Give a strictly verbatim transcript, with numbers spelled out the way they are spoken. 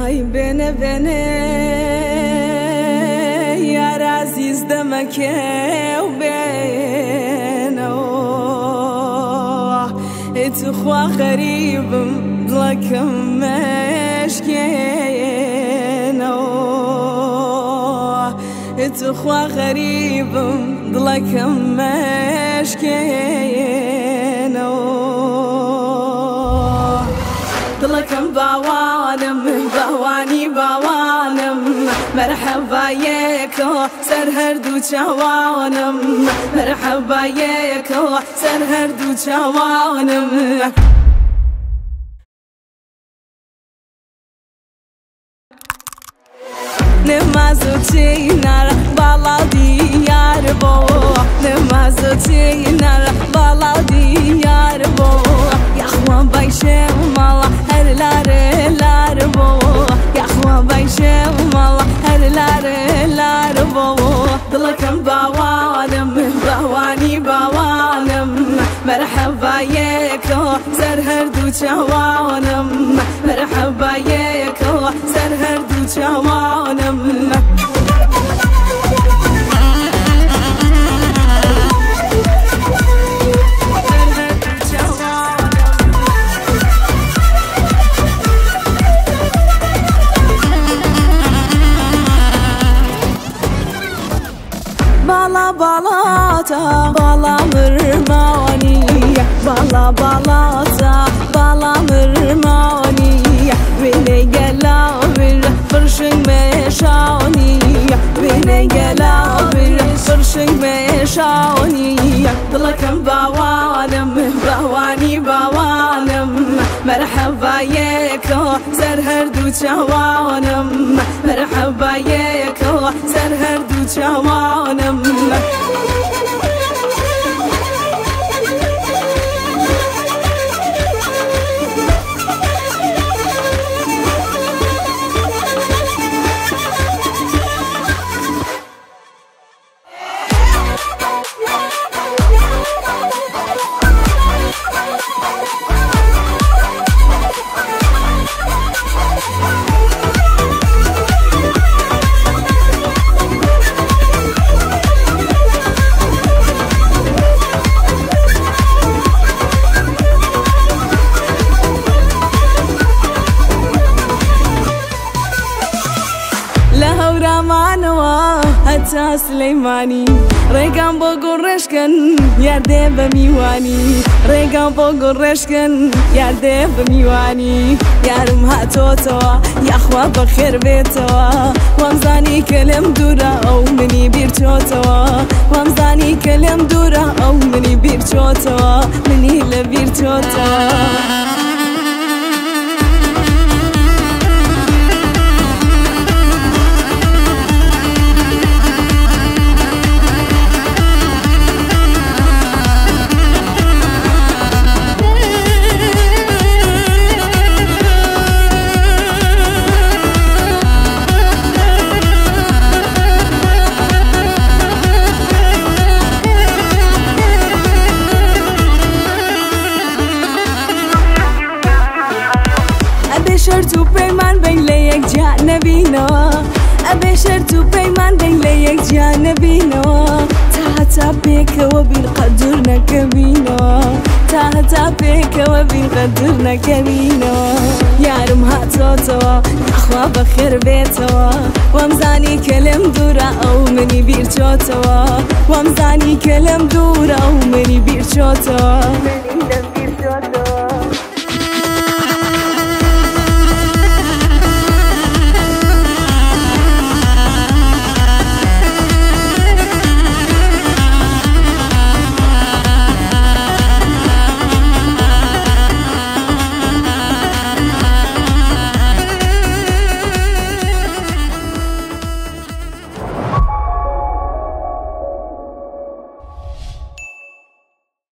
Ay bêne bêne yar ezîz demekê û bêne o. Ê tu xwe xerîb im, dilekim meşkêne o. Ê tu xwe xerîb im, dilekim meşkêne o. Dilekim bawanim, bawanî bawanim. Merheba yeko ser her du çawanim. Merheba yeko ser her du çawanim. Nimaz û çînar bala diyar bo. Nimaz û çînar bala diyar bo. Yaxwa bay şemala her lare lar bo. Yaxwa bay şemala her lare lar bo. Dilekim bawanim, bawanî bawanim. Merheba yeko ser her du çawanim. Merheba yeko ser her du çawanim. Ser her du çawanim. Bala balata, bala mirmanî, bala balata, bala mirmanî. Wênê gela vir firşing meşanî, wênê gela vir firşing meşanî. Dilekim bawanim, bawanî bawanim. Merheba yeko ser her du çawanim. Merheba yeko ser her du çawanim. Lê hewramanê we heta Silêmanî, rêgan bo gureş kin, yar dê be mîwanî. Rêgan bo gureş kin, yar dê be mîwanî. Yarim hatotewa, yaxwa bi xêr bêtewa. Wam zanî ke lêm dûra ew minî bîr çotewa. Wam zanî ke lêm dûra ew minî bîr çotewa. Minî li bîr çotewa. Ebê şert û peyman bên lê yek ciya nebîna. Ebê şert û peyman bên lê yek ciya nebîna. Ta heta pêkewe bîn qe dûr nekevîna. Ta heta pêkewe bîn qe dûr nekevîna. Yarim hatotewa, yaxwa bi xêr bêtewa. Wam zanî ke lêm dûra ew minî bîr çotewa. Wam zanî ke lêm dûra ew minî bîr çotewa.